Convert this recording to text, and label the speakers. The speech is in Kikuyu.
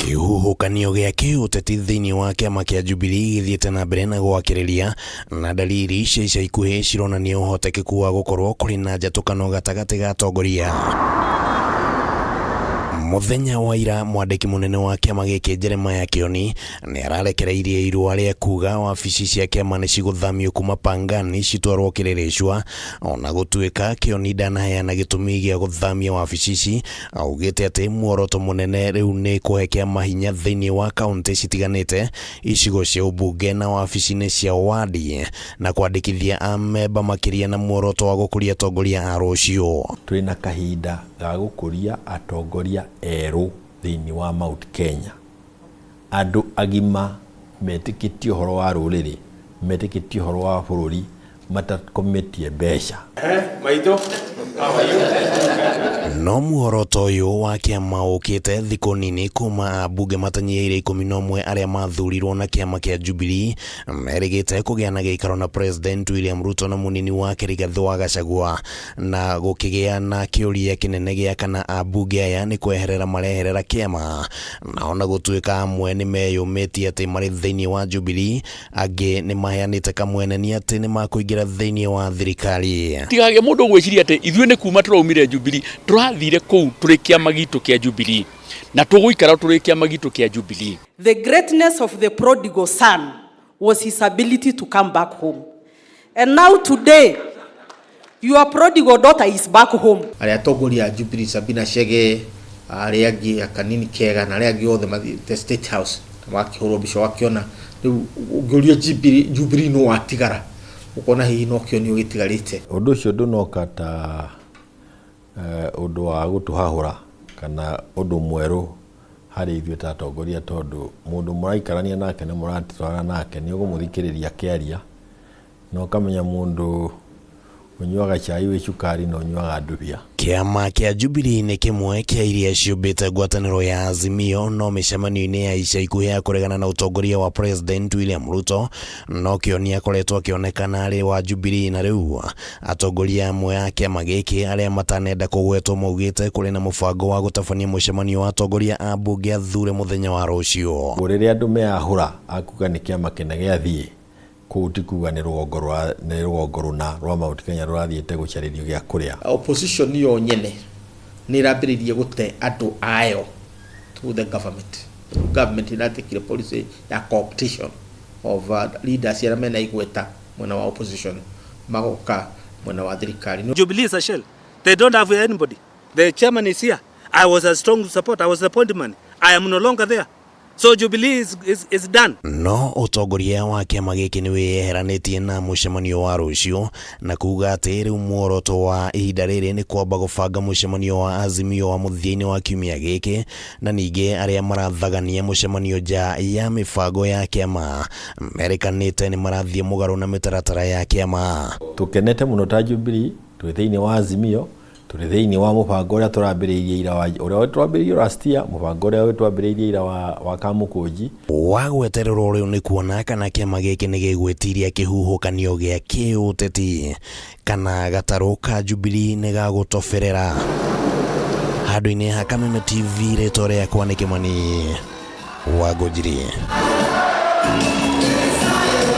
Speaker 1: Kĩhuhũkanio gĩa kĩũteti thĩinĩ wa kĩama kĩa Jubilee gĩthiĩte na mbere na gwakĩrĩria na dalili cia ica ikuhĩ cironania ũhotekeku wa gũkorwo kũrĩ na njatũkano gatagatĩ ga atongoria. Mũthenya wa ira mwandĩki mũnene wa kĩama gĩkĩ Jeremiah Kĩoni nĩ ararekereirie irũa rĩa kuga wabici cia kĩama nĩ cigũthamio kuma Pangani citwarwo Kĩrĩrĩcua. Ona gũtuĩka Kĩoni ndanaheana gĩtũmi gĩa gũthamia wabici ici, augĩte atĩ muoroto mũnene rĩu nĩ kũhe kĩama hinya thĩinĩ wa kaunti citiganĩte, icigo cia ũmbunge na wabici-inĩ cia wadi, na kwandĩkithia amemba makĩria na muoroto wa gũkũria atongoria a rũciũ.
Speaker 2: Twĩ na kahinda ga gũkũria atongoria erũ thĩinĩ wa Mount Kenya. Andũ agima metĩkĩtie ũhoro wa rũrĩrĩ, metĩkĩtie ũhoro wa bũrũri, matakometie mbeca.
Speaker 3: Maitũ, how are you?
Speaker 1: No muoroto ũyũ wa kĩama ũkĩte thikũ nini kuma ambunge matanyihĩire 11 arĩa mathurirwo na kĩama kĩa Jubilee merĩgĩte kũgĩa na gĩikaro na President William Ruto na mũnini wake Rigathĩ wa Gachagua, na gũkĩgĩa na kĩũria kĩnene gĩa kana ambunge aya nĩ kweherera mareherera kĩama. Na ona gũtuĩka amwe nĩ meyũmĩtie atĩ marĩ thĩinĩ wa Jubilee, angĩ nĩ maheanĩte kamweneni atĩ nĩ makũingĩra thĩinĩ wa thirikari.
Speaker 4: Tigagĩa mũndũ ũgwĩciria atĩ ithuĩ nĩ kuma tũraumire Jubilee, tũrathire kũu tũrĩ kĩama gitũ kĩa Jubilee na tũgũikara tũrĩ kĩama gitũ kĩa Jubilee.
Speaker 5: The greatness of the prodigal son was his ability to come back home. And now today, your prodigal daughter is back home.
Speaker 6: Arĩa atongoria a Jubilee, Sabina Chege, arĩa angĩ akanini kega na arĩa angĩ othe mathiĩte State House na makĩhũrwo mbica, ũgakĩona rĩu ũngĩũrio Jubilee no watigara, ũkona hihi no kĩonio gĩtigarĩte.
Speaker 2: Ũndũ ũcio ndũnoka ta ũndũ wa gũtũhahũra kana ũndũ mwerũ harĩ ithuĩ ta atongoria, tondũ mũndũ mũraikarania nake na mũratwarana nake nĩ ũgũmũthikĩrĩria akĩaria na ũkamenya mũndũ ũnyuaga cai wĩ cukari na ũnyuaga ndubia.
Speaker 1: Kĩama kĩa Jubilee nĩ kĩmwe kĩa iria ciũmbĩte ngwatanĩro ya Azimio, no mĩcemanio-inĩ ya ica ikuhĩ ya kũregana na ũtongoria wa President William Ruto no Kĩoni akoretwo akĩonekana arĩ wa Jubilee, na rĩu atongoria amwe a kĩama gĩkĩ arĩa matanenda kũgwetwo maugĩte kũrĩ na mũbango wa gũtabania mũcemanio wa atongoria a mbunge athure mũthenya wa rũciũ.
Speaker 2: Rĩrĩa andũ meyahũra akuga nĩ kĩama kĩna gĩathiĩ kũu, ti kuga nĩ rũgongo rwa nĩ rũgongo rũna rwa Mount Kenya rũrathiĩte gũcarĩrio gĩa kũrĩa.
Speaker 6: Opposition yo nyene nĩ ĩrambĩrĩirie gũte andũ ayo to the government. Government ĩratekire policy ya cooptation of leaders arĩa mena igweta mwena wa opposition magoka mwena wa thirikari.
Speaker 7: Jubilee is a shell. They don't have anybody. The chairman is here. I was a strong support. I was the appointment. I am no longer there. So Jubilee is done.
Speaker 1: No ũtongoria wa kĩama gĩkĩ nĩ wĩyeheranĩtie na mũcemanio wa rũciũ na kuga atĩ rĩu muoroto wa ihinda rĩrĩ nĩ kwamba gũbanga mũcemanio wa Azimio wa mũthia-inĩ wa kiumia gĩkĩ, na ningĩ arĩa marathagania mũcemanio nja ya mĩbango ya kĩama merĩkanĩte nĩ marathiĩ mũgarũ na mĩtaratara ya kĩama.
Speaker 2: Tũkenete mũno ta Jubilee, twĩ thĩinĩ wa Azimio, tũrĩ thĩinĩ wa mũbango ũrĩa tũrambĩrĩirie ira, wa ũrĩa twambĩrĩirie last year, mũbango ũrĩa twambĩrĩirie ira wa Kamũkũnji.
Speaker 1: Wa gwetererwo rĩu nĩ kuona kana kĩama gĩkĩ nĩ gĩgwĩtiria kĩhuhũkanio gĩa kĩũteti kana gatarũ ka Jubilee nĩ gagũtoberera. Handũ-inĩ ha Kameme TV, rĩtwa rĩakwa nĩ Kĩmani wa Ngũnjiri.